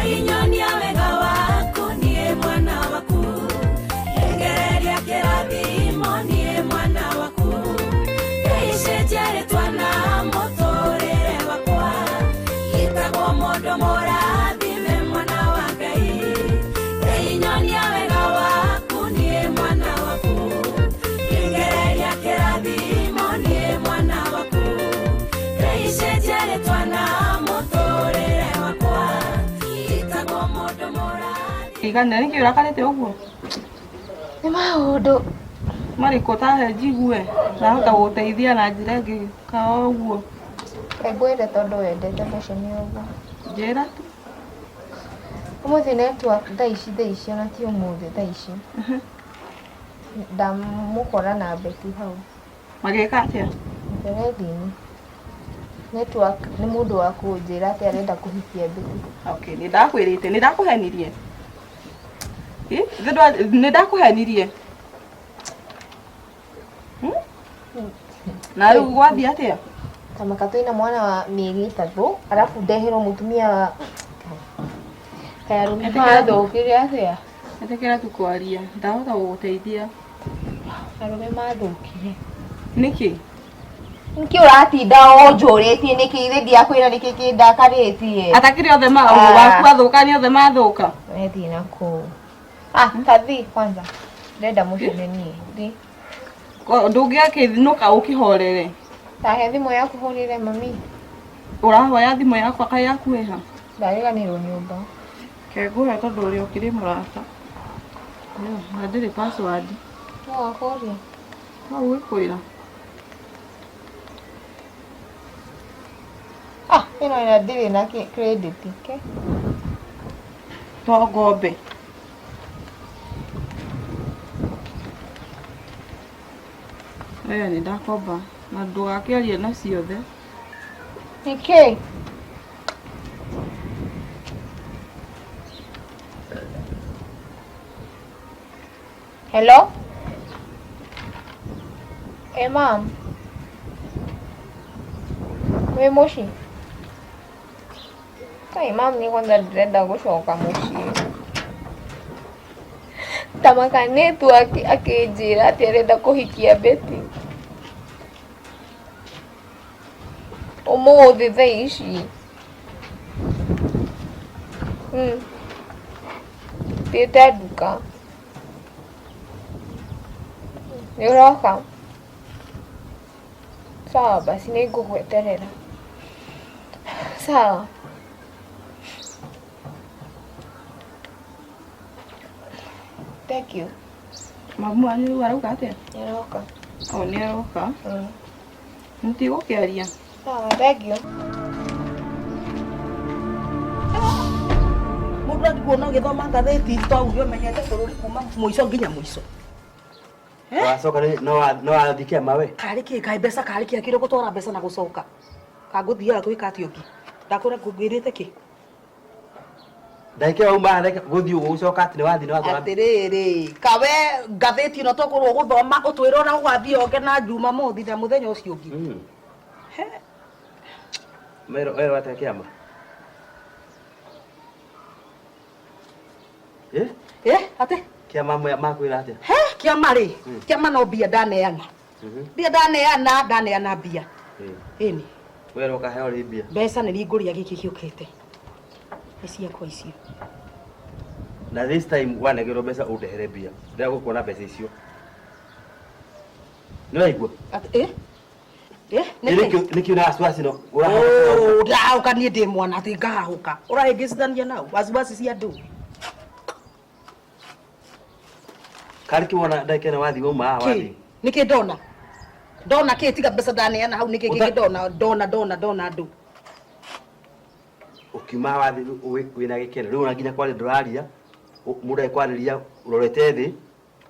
Ngai nyonia wega waku niĩ mwana waku, ndengereria kĩrathimo niĩ mwana waku, Ngai cenjia rĩtwa na mũtũrĩre wakwa, gĩtagwo mũndũ mũrathime mwana wa Ngai. Ngai nyonia wega waku niĩ mwana waku, ndengereria kĩrathimo niĩ mwana waku, Ngai cenjia rĩtwa na mũtũrĩre wakwa, gĩtagwo mũndũ mũrathime. Igana nĩkĩ ũrakarĩte ũguo? Nĩ maũndũ. Marĩkũ tahe njigue ndahota gũgũteithia na njĩra ĩngĩ ka o ũguo. Ngwĩre tondũ wendete mũcene ũguo. Njĩra tu. Ũmũthĩ network thaa ici thaa ici ona ti ũmũthĩ thaa ici. Ndamũkora na Betty hau. Magĩka atĩa? Mberethi-inĩ. Network nĩ mũndũ wa kũnjĩra atĩ arenda kũhikia Betty. Okay, nĩ ndakwĩrĩte, nĩ ndakũhenirie. Ĩ, nĩ ndakũhenirie. Hmm? Na rĩu gwathiĩ atĩa? Kamaka twĩna mwana wa mĩeri 3 arabu ndeherwo mũtumia wa Kaĩ arũme mathũkire atĩa? Ĩtĩkĩra tu kwaria, ndahota gũgũteithia. Arũme mathũkire. Nĩkĩ? Nĩkĩ ũratinda ũnjũrĩtie nĩkĩ ithe ndiakwĩra nĩkĩ kĩndakarĩtie? Atakĩrĩ othe ma Ah. waku athũka nĩ othe mathũka. Wethiĩ na kũu. Ah, tathi kwanza. Ndĩrenda mũcene niĩ. Thi. Ndũngĩakĩnũka ũkĩhorere. Tahe thimũ yaku hũrĩre mami. Ũrahoya thimũ yakwa kaĩ yaku ĩha? Ndariganĩrwo nyũmba. Ke ngũhe tondũ ũrĩ ũkĩrĩ mũrata. Na ndĩrĩ password. No wakũria. No ũgĩkwĩra. Ah, ĩno ĩna ndĩrĩ na credit. Ke. To ngombe. Aya nĩ ndakomba na ndũgakĩarie na ciothe. Nĩkĩ? Hello? Hey mom. Wĩ mũciĩ? Kai mam niĩ kwanza ndĩrenda gũcoka mũciĩ. Tamakanĩtwo akĩnjĩra atĩ arenda kũhikia Betty. Ũmũthĩ thaa ici. Thiĩte nduka. Nĩ ũroka? Sawa basi nĩ ngũgweterera. Sawa. Thank you. Mamu wanyu rĩu arauga atĩa? Nĩ aroka. O nĩ aroka. Mũtigũkĩaria. Sawa, thank you. Mũndũ angĩkuona ũgĩthoma ngathĩti to uge ũmenyete bũrũri kuma mũico nginya mũico. Wacoka rĩ, no wathiĩ kĩama we. Karĩ kĩ kaĩ mbeca karĩ kĩ akĩrĩ gũtwara mbeca na gũcoka. Kangũthiaga gwĩka atĩa ũngĩ? Ndakwĩra ngwĩrĩte kĩ? Ndagĩka ĩyo wauma haha gũthiĩ ũguo gũcoka atĩ nĩ wathiĩ nĩ watwara. Atĩrĩrĩ, kawe ngathĩti ĩno tũkũrwo gũthoma ũtwĩre ũrĩa gũgathiĩ onge na Jumamothi na mũthenya ũcio ũngĩ. He. Merwo werwo atĩa kĩama? Eh? Eh, atĩ? Kĩama makwĩra atĩa? He, kĩama rĩ, kĩama no mbia ndaneana. Mbia ndaneana, ndaneana mbia. Ĩni. Werwo ũkaheo rĩ mbia? Mbeca nĩ niĩ ngũrĩa gĩkĩ gĩũkĩte. Nĩ ciakwa icio. Na this time wanegerwo mbeca ũndehere mbia. Ndĩrenda gũkuona mbeca icio. Nĩ waigua? Atĩ, eh? Eh, nĩkĩ? Nĩkĩ una wasiwasi no? Oh, ndahahũka niĩ ndĩ mwana atĩ ngahahũka. Ũrahĩngĩcithania nau wasiwasi cia andũ. Karĩ kĩ wona ndagĩka ĩno wathiĩ wauma haha Kĩ? wathiĩ. Nĩkĩ ndona? Ndona kĩ tiga mbeca ndaneana hau nĩkĩ kĩngĩ ndona ndona ndona ndona andũ. Ũkiuma haha wathiĩ wĩna gĩkeno. Rĩu ona nginya kwaria ndũraria. Mũndũ agĩkwarĩria ũrorete thĩ.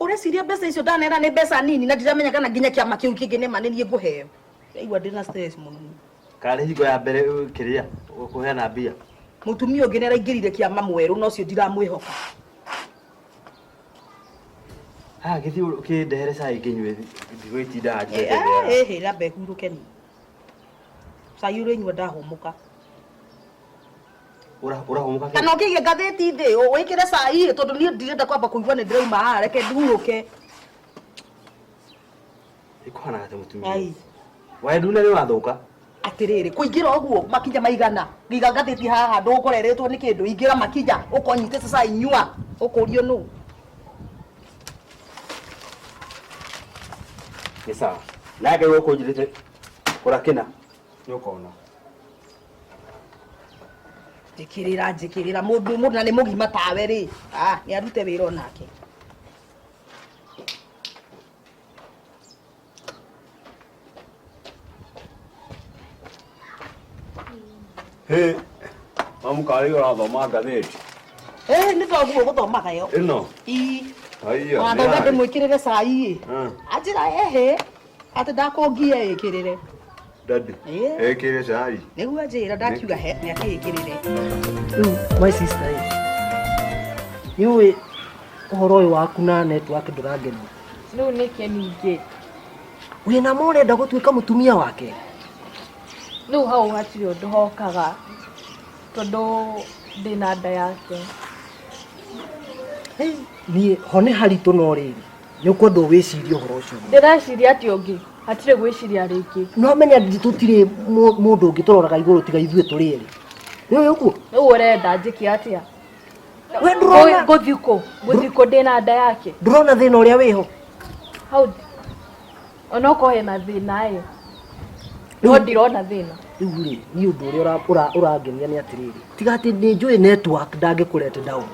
Ũreciria mbeca icio ndaneana nĩ mbeca nini na ndiramenya kana nginya kĩama kĩu kĩngĩ nĩ ma nĩ niĩ ngũheo. Ndaigua ndĩna stress mũno. Karĩ hingo ya mbere kĩrĩa kũheana mbia. Mũtumia ũngĩ nĩ araingĩrire kĩama mwerũ na ũcio ndiramwĩhoka. Haha gĩthiĩ ũkĩndehere cai ngĩnyue ndigũgĩtinda haha Eh, njĩte. eh, eh, rambe hurũke ni. Cai ũrĩnyua ndahũmũka. Ũrahũmũka Kana ũkĩige ngathĩti thĩ wĩkĩre cai tondũ niĩ ndirenda kwamba kũigua nĩ ndĩrauma haha, reke ndurũke. Ĩkũhanaga ta mũtumia. Ai. Waenduna nĩ wathũka. Atĩrĩrĩ, kũingĩra ũguo makinya maigana, ngiga ngathĩti haha ndũgũkoreretwo nĩ kĩndũ, ingĩra makinya ũkonyitĩte cai nyua, ũkũrio nũ. Nĩ sawa. Nake gũkũ njirĩte kũrakĩna. Nĩ ũkona. Njĩkĩrĩra njĩkĩrĩra, mũndũ mũndũ na nĩ mũgima tawe rĩ, ah, nĩ arute wĩra onake. Hĩ, mamu karĩ ũrathoma ngathĩti Eh, nĩ toguo gũthomaga yo. ĩno? Ii. Haiya. Wathoga ndĩmwĩkĩrĩre cai ĩ. Mm. Anjĩra ehe, atĩ ndakũngia ĩkĩrĩre. Daddy. Ĩ. Ĩkĩre cai. Nĩguo anjĩra ndakiuga he, nĩ akĩĩkĩrĩre. Rĩu my sister ĩ, nĩũĩ ũhoro ũyũ waku na network ndũrangenia. Rĩu nĩkĩ ningĩ? Wĩna ma ũrenda gũtuĩka mũtumia wake? Rĩu hau hatirĩ ũndũ hokaga tondũ ndĩna nda yake. Niĩ ho nĩ haritũ no rĩrĩ, nĩ ũkwendwo wĩcirie ũhoro ũcio. Ndĩreciria atĩ ũngĩ, hatirĩ gwĩciria rĩngĩ. No menya tũtirĩ mũndũ ũngĩ tũroraga igũrũ tiga ithuĩ tũrĩ erĩ. Nĩũĩ ũguo? Rĩu ũrenda njĩke atĩa? We ndũrona Ngũthiĩ kũ? Ngũthiĩ kũ ndĩna nda yake? Ndũrona thĩna ũrĩa wĩho? Hau onokorwo hena thĩna ĩ, no ndirona thĩna. Rĩu rĩ, niĩ ũndũ ũrĩa ũrangenia nĩ atĩrĩrĩ, tiga atĩ nĩ njũĩ network ndangĩkũrete down.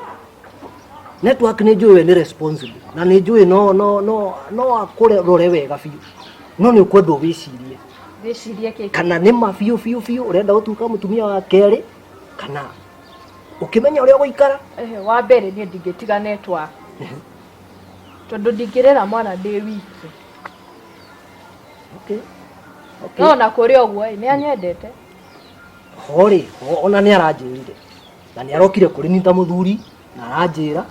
Network nĩ njũĩ we nĩ responsible na nĩ njũĩ no no no no akũrore wega biũ, no nĩ ũkwendwo wĩcirie. Wĩcirie kĩ? Kana nĩ ma biũ biũ biũ ũrenda gũtuĩka mũtumia wa kerĩ, kana ũkĩmenya ũrĩa ũgũikara. Ehe, wa mbere niĩ ndingĩtiga network tondũ ndingĩrera mwana ndĩ wiki. Okay. Okay. No ona kũrĩ ũguo ĩ, nĩ anyendete. Ho rĩ, ho ona nĩ aranjĩrire na nĩ arokire kũrĩ ni ta mũthuri na aranjĩra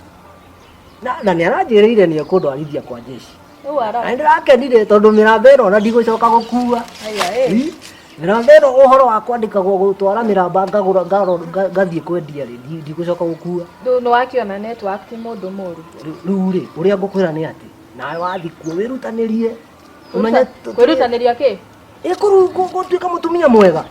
na nĩ aranjĩrĩire nĩ ekũndwarithia kwa jeshi. Rĩu ara Na nĩ ndĩrakenire tondũ mĩramba ĩno ona ndigũcoka gũkua. Aya ĩ. Ĩ, mĩramba ĩno ũhoro wa kwandĩkagwo gũtwara mĩramba ngagũra ngathiĩ kwendia rĩ, ndigũcoka gũkua. Rĩu nĩ wakĩona network ti mũndũ mũru. Rĩu rĩ, ũrĩa ngũkwĩra nĩ atĩ nawe wathiĩ kuo wĩrutanĩrie ũmenye Kwĩrutanĩria kĩ? Ĩ, gũtuĩka mũtumia mwega.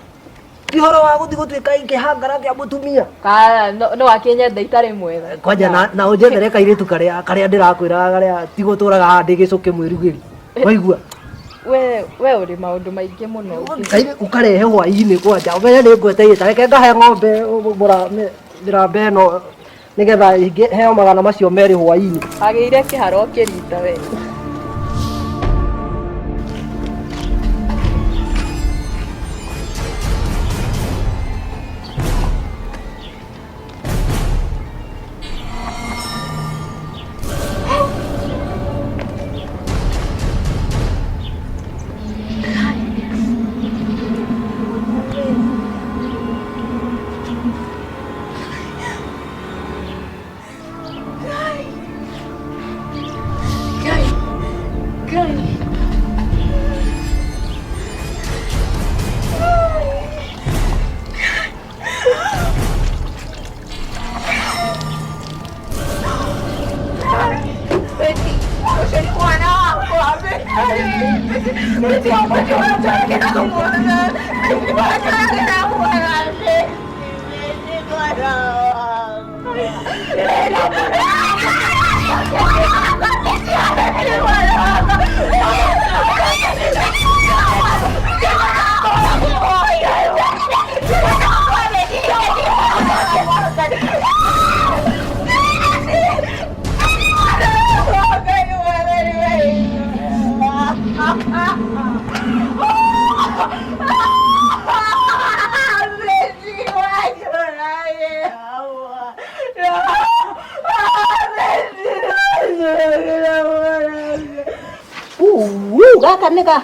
Ti ũhoro wa gũthiĩ gũtuĩka kĩhangara kĩa mũtumia. Kana no wakĩnyenda itarĩ mwega. Kwanja na ũnjethere kairĩtu karĩa karĩa ndĩrakwĩraga karĩa ti gũtũraga haha ndĩ gĩcũkĩ mwĩrugĩri. Waigua? We ũrĩ maũndũ maingĩ mũno. Ũkarehe hwaĩ-inĩ kwanja ũmenye nĩ ngweteire ta reke ngahe ng'ombe mĩramba ĩno nĩgetha heo magana macio merĩ hwaĩ-inĩ. Agĩire kĩharo ũkĩrita we. Gaka nĩ ga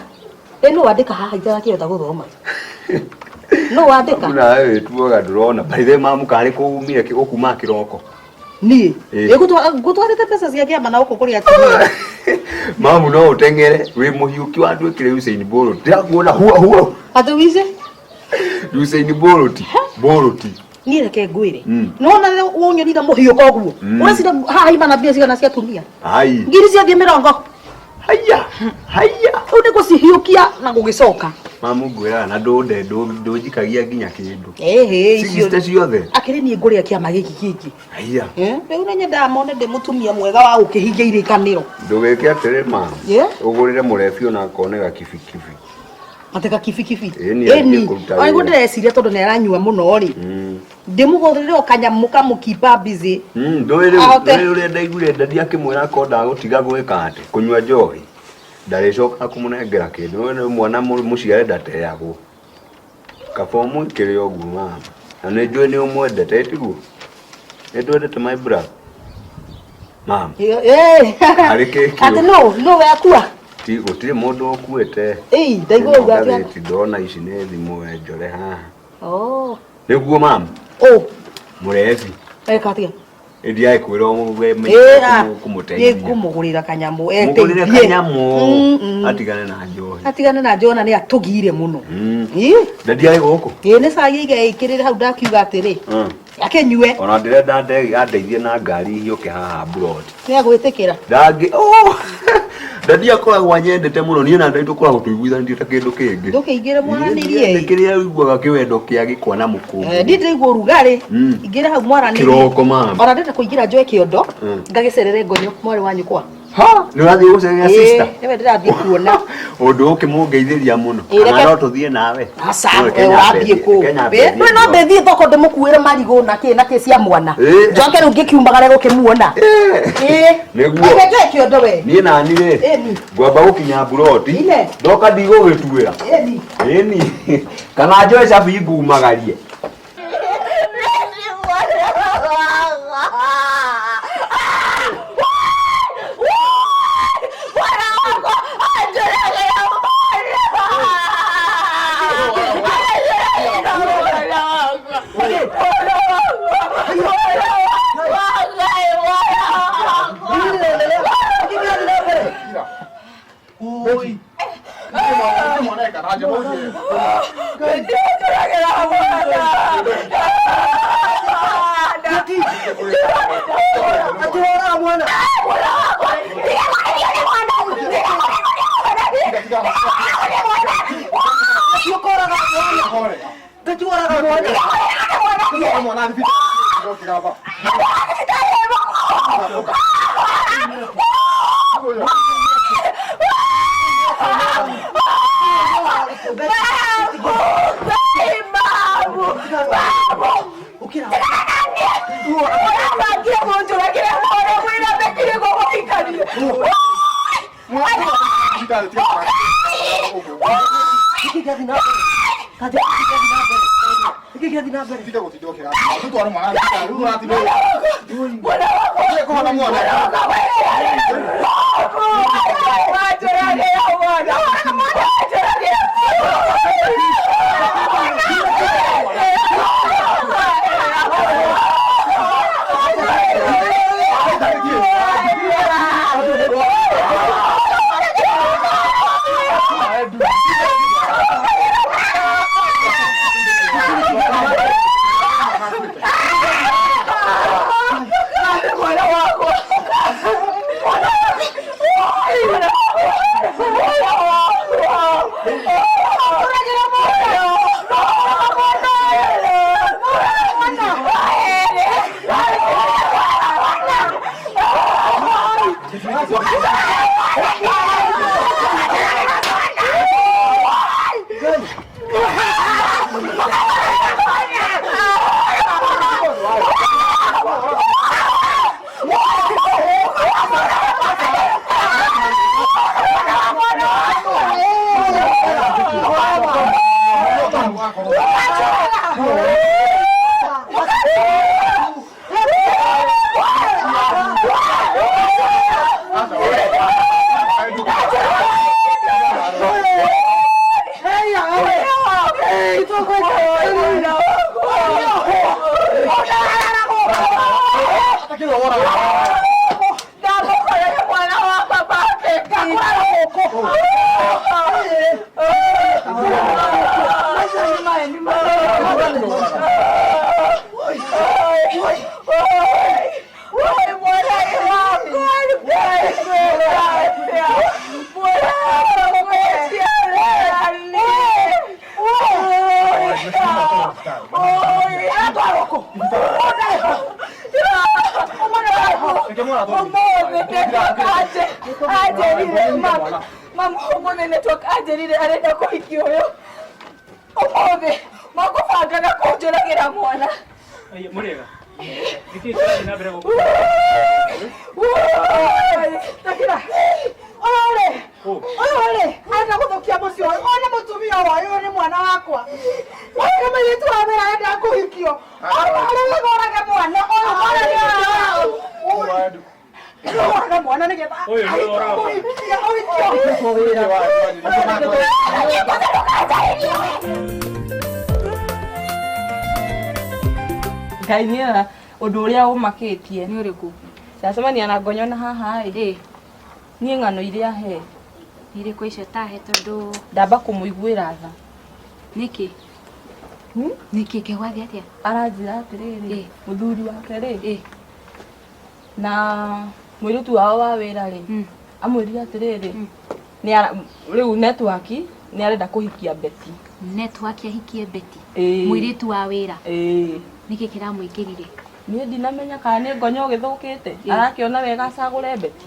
ĩ nũ wandĩka haha itarakĩhota gũthoma? Nũ wandĩka? Nawe wĩtuaga ndũrona. By the way mamu karĩ kũ umire ũkumaga kĩroko? Niĩ? Ĩ. Ngũtwarĩte mbeca cia kĩama na gũkũ kũrĩ atumia. Mamu no ũteng'ere wĩ mũhiũki wa nduĩkire Usain Bolt. Ndĩrakuona hua hua. Atĩ wice? Usain Bolt. Bolt. Niĩ reke ngwĩre. Mm. Nĩwona rĩrĩa ũnyonire mũhiũko ũguo. Mm. Ũreciria haha imana mbia cigana cia atumia? Ai. Ngiri ciathiĩ mĩrongo. Haya. Haya. Rĩu nĩ gũcihiũkia na gũgĩcoka. Mamu ngwĩraga na ndũnde ndũnjikagia nginya kĩndũ. Ĩhĩ icio. Sixty ciothe. Akĩrĩ niĩ ngũrĩa kĩama gĩkĩ kĩngĩ. Haya. Rĩu nĩ nyendaga mone ndĩ mũtumia mwega wa gũkĩhingia irĩkanĩro. Ndũgĩke atĩrĩ mamu. Yeah. Ũgũrĩre mũrebi ona akone gakibikibi. Atĩ gakibikibi. Ĩni, athiĩ kũruta Ona nĩguo wĩra. ndĩreciria tondũ nĩ aranyua mũno rĩ. Mm. Ndĩmũgũrĩre o kanyamũ kamũkipa busy. Mm, ndũĩ rĩu Ahote- ndũĩ ũrĩa ndaiguire ndadi akĩmwĩra akorwo ndagũtiga gwĩka atĩ kũnyua njohi ndarĩcokaga kũmũnengera kĩndũ. Ũyũ nĩ mwana mũciare ndateagwo. Kaba ũmwĩkĩre ũguo mama. Na nĩ njũĩ nĩ ũmwendete tiguo? Nĩ twendete my brother. Mama. Harĩ kĩĩ kĩu? Atĩ no no we akua. Ti gũtirĩ mũndũ ũkuĩte. Ĩi ndaigua Ĩno uga atĩ. ngathĩti ndona ici nĩ thimũ we njore haha. Oh. Nĩguo mama. Oh. Mũrebi. Eka atia? Ĩthiaga kwĩra Ĩ, ah, kũmũteithia. nĩngũmũgũrĩra kanyamũ Mũgũrĩre eteithie. kanyamũ Mm, mm. atigane na njohi. Atigane na njona nĩ atũgire mũno. Mm. Ĩ, Ndadi arĩ gũkũ. ĩ nĩ cai aiga ĩkĩrĩre hau ndakiuga atĩrĩ. Mm. Akĩnyue. Ona ndĩrenda andeithie na ngari hiũke haha mburoti. Nĩ agwĩtĩkĩra. Ndangĩ oh! Ndadi akoragwo anyendete mũno niĩ na ndadi tũkoragwo tũiguithanĩtie ta kĩndũ kĩngĩ. Ndũkĩingĩre mwaranĩrie. Nĩ kĩrĩa ũiguaga kĩwendo kĩa gĩkwa na mũkũngũ. Niĩ ndĩraigua ũrugarĩ. Mm. Ingĩra hau mwaranĩrie. Kĩroko mama. Ona ndĩrenda kũingĩra njoe kĩondo. Mm. Ngagĩcerere ngonyo mwarĩ wa nyũkwa. Ha! Nĩ ũrathiĩ gũceria sister? Nĩwe ndĩrathiĩ kuona. Ũndũ ũkĩmũngeithĩria mũno. Ĩ, Kana reke- no tũthiĩ nawe. Aca, No, we reke nyambe ũrathiĩ thiĩ- kũ? reke nyambe Ĩ, thiĩ ndũĩ no njoke. ndĩthiĩ thoko ndĩmũkuĩre marigũ na kĩ na kĩ cia mwana. Ĩ. Njoke rĩu ngĩkiumagare gũkĩmuona. Ĩ. Nĩguo. Reke njoe kĩondo we. Niĩ nani rĩ Ĩni. ngwamba gũkinya mburoti Ine. ndoka ndigũgĩtuĩra. Ĩni. Ĩni. Kana njoe cabi ngumagarie. Woi, mwana wakwa, Ngai kwĩra atĩa? Mwana wakwa gũciarĩra niĩ. Woi, aratwarwo kũ? Ũmũthĩ network anjĩrire mama, ũmũthĩ network anjĩrire arenda kũhikia ũyũ. Ũmũthĩ makũbanga na kũnjũragĩra mwana. Mũrĩega. Nĩkĩĩ kĩrathiĩ na mbere gũkũ? Takira, ũyũ rĩ, ũyũ rĩ, arenda gũthũkia mũciĩ ũyũ. Ũyũ nĩ mũtumia wa ũyũ nĩ mwana wakwa. Ũyũ nĩ mũirĩtu wa wĩra arenda kũhikio. Ũyũ arenda orage mwana, ũyũ mwana nĩ ũyũ. Orage mwana nĩgetha Ũyũ nĩwe ũraga. kũhikia, ũhikio. Ngai nĩ ũndũ ũrĩa ũmakĩtie. Nĩ ũrĩkũ? Ndacemania na ngonyo na haha ĩ. Ĩ. Niĩ ng'ano iria he. Irĩkũ icio tahe tondũ Ndamba kũmũiguĩra tha. Nĩkĩ? Nĩkĩ kĩgwathiĩ atĩa? Aranjĩra atĩrĩrĩ, Ĩ. mũthuri wake rĩ, Ĩ. na mũirĩtu wao wa wĩra rĩ, amwĩrire atĩrĩrĩ, rĩu network nĩ arenda kũhikia Betty. Network ahikie Betty. Ĩĩ. Mũirĩtu wa wĩra. Ĩĩ. Nĩkĩ kĩramwĩkĩrire? Niĩ ndinamenya kana nĩ ngonyo ũgĩthũkĩte. Ĩ. Arakĩona wega acagũre Betty.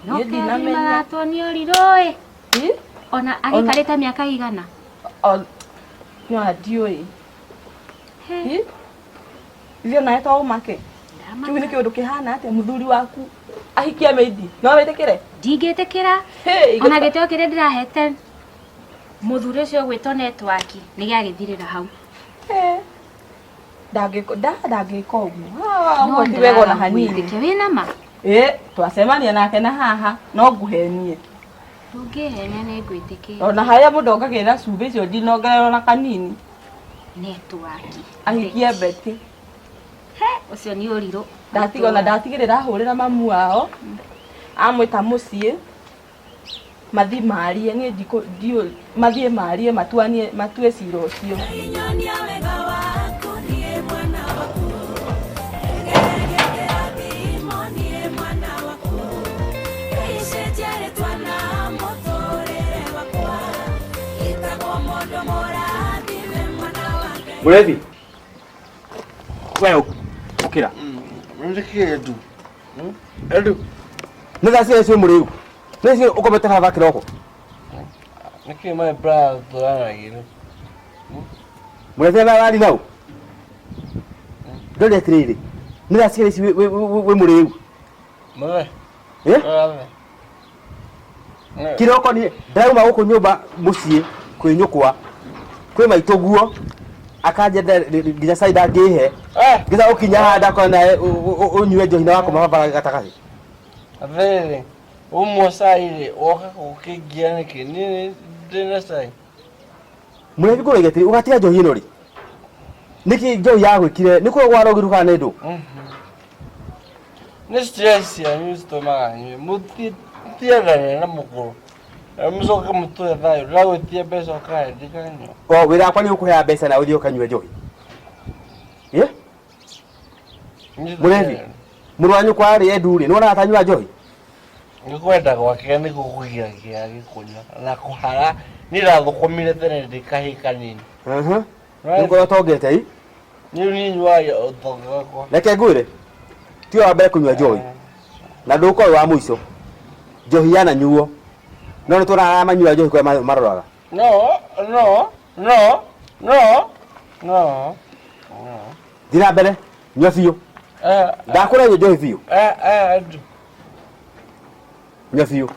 No Niĩ kĩrathi ndinamenya. maratwo nĩ ũrirũ ĩ. Ĩ? Ona agĩikarĩte mĩaka igana? No ndiũĩ. Ĩ? Ithuĩ onawe to ũmake. Kĩu nĩ kĩũndũ kĩhana atĩa mũthuri waku ahikie maidi no wĩtĩkĩre? Ndingĩtĩkĩra. Hey, Ona gĩtĩo kĩrĩa ndĩrahete mũthuri ũcio ũgwĩtwo network nĩ gĩagĩthirĩra hau. Ndangĩka ũguo. No Ũguo ti wega ona ndĩraga hanini. gwĩtĩkia. Wĩna ma? Ĩ, twacemania nake na haha no ngũhenie. Ndũngĩhenia nĩ ngwĩtĩkĩra. Ona harĩa mũndũ ongagĩrĩra cumbĩ icio ndinongerera ona kanini. Network. Ahikie Betty. He, ũcio nĩ ũrirũ. Ndatiga ona ndatigĩrĩra ahũrĩra mamu wao. Amwĩta mũciĩ. Mathiĩ marie niĩ ndiũ mathiĩ marie matuanie matue cira ũcio. Nyonia wega waku niĩ mwana waku. Ngereria kĩrathimo niĩ mwana waku. Nĩicenjia rĩtwa na mũtũrĩre wakwa. Ĩtagwo mũndũ mũrathime mwana wa Ngai. Mũrebi. We ũkĩra. Nĩkĩ Edu? Edu. Nĩ thaa cigana ciĩ mũrĩu? Nĩ ciĩ ũkomete haha thaa kĩroko? Nĩkĩ my brother tũranagia? Mũrebi na arari nau. Ndore atĩrĩrĩ. Nĩ thaa cigana ici wĩ mũrĩu? Mothe. Eh? Mothe. Kĩroko niĩ ndĩrauma gũkũ nyũmba mũciĩ kwĩ nyũkwa kwĩ maitũ guo akanjenda nginya cai ndangĩhe nginya ũkinya haha ndakora nawe ũnyue njohi na wakoma barabara gatagatĩ. Atĩrĩrĩ, ũmwe cai rĩ, woka gũkĩngia nĩkĩ? Niĩ ndĩna cai. Mũrebi ngũraiga atĩrĩ ũgatiga njohi ĩno rĩ? Nĩkĩ njohi yagwĩkire? Nĩ kũrogwo warogirwo kana nĩ ndũ? Nĩ stress cianyu citũmaga nyue. Mũtiendane na mũkũrũ. Na mũcoke mũtũhe thayũ. Ndĩragwĩtia mbeca ũkahe ndikanyua. O wĩra wakwa nĩ ũkũheaga mbeca na ũthiĩ ũkanyue njohi. Ĩ? Mũrebi, mũrũ wa nyũkwa rĩ Edu rĩ, nĩwonaga ta anyua njohi? Nĩ kwenda gwake nĩ gũkũgiragia agĩkũnyua na kũhara. Niĩ ndathũkũmire tene ndĩ kahĩĩ kanini. Nĩ ũkorwo ũtongete ĩ? Niĩ niĩ nyuaga ũtonga wakwa. Reke ngwĩre, tiwe wa mbere kũnyua njohi na ndũgũkorwo wĩ wa mũico. Njohi yananyuo no nĩ tuonaga arĩa manyuaga njohi kũrĩa maroraga. No, no, no, no, no. Thiĩ na mbere, nyua biũ. Ndakũrĩa nyua njohi biũ. Edu. Nyua biũ.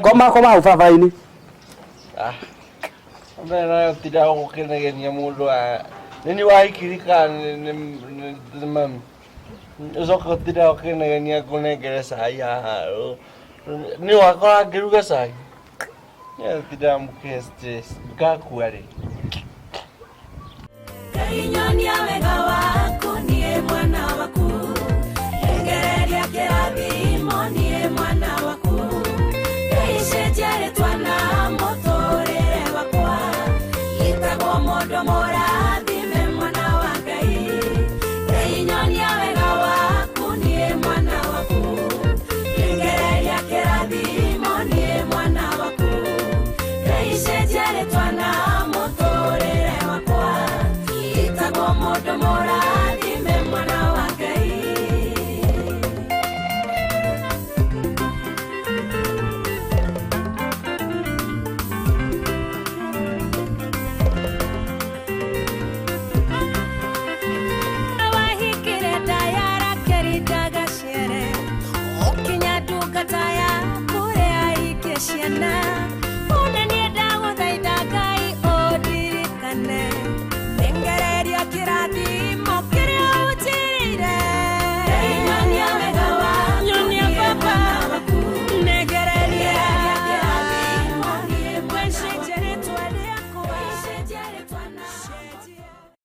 Koma koma hau barabara-inĩ. Mbere nayo tinda gũkĩnegenia mũndũ wa nĩ niĩ wahikiri kana nĩ mami ũcoke ũtinda ũkĩnegenia ngũnengere cai haha nĩ wakora ngĩruga cai tinda mũkĩhe stress ngakua rĩ. Ngai nyonia wega waku.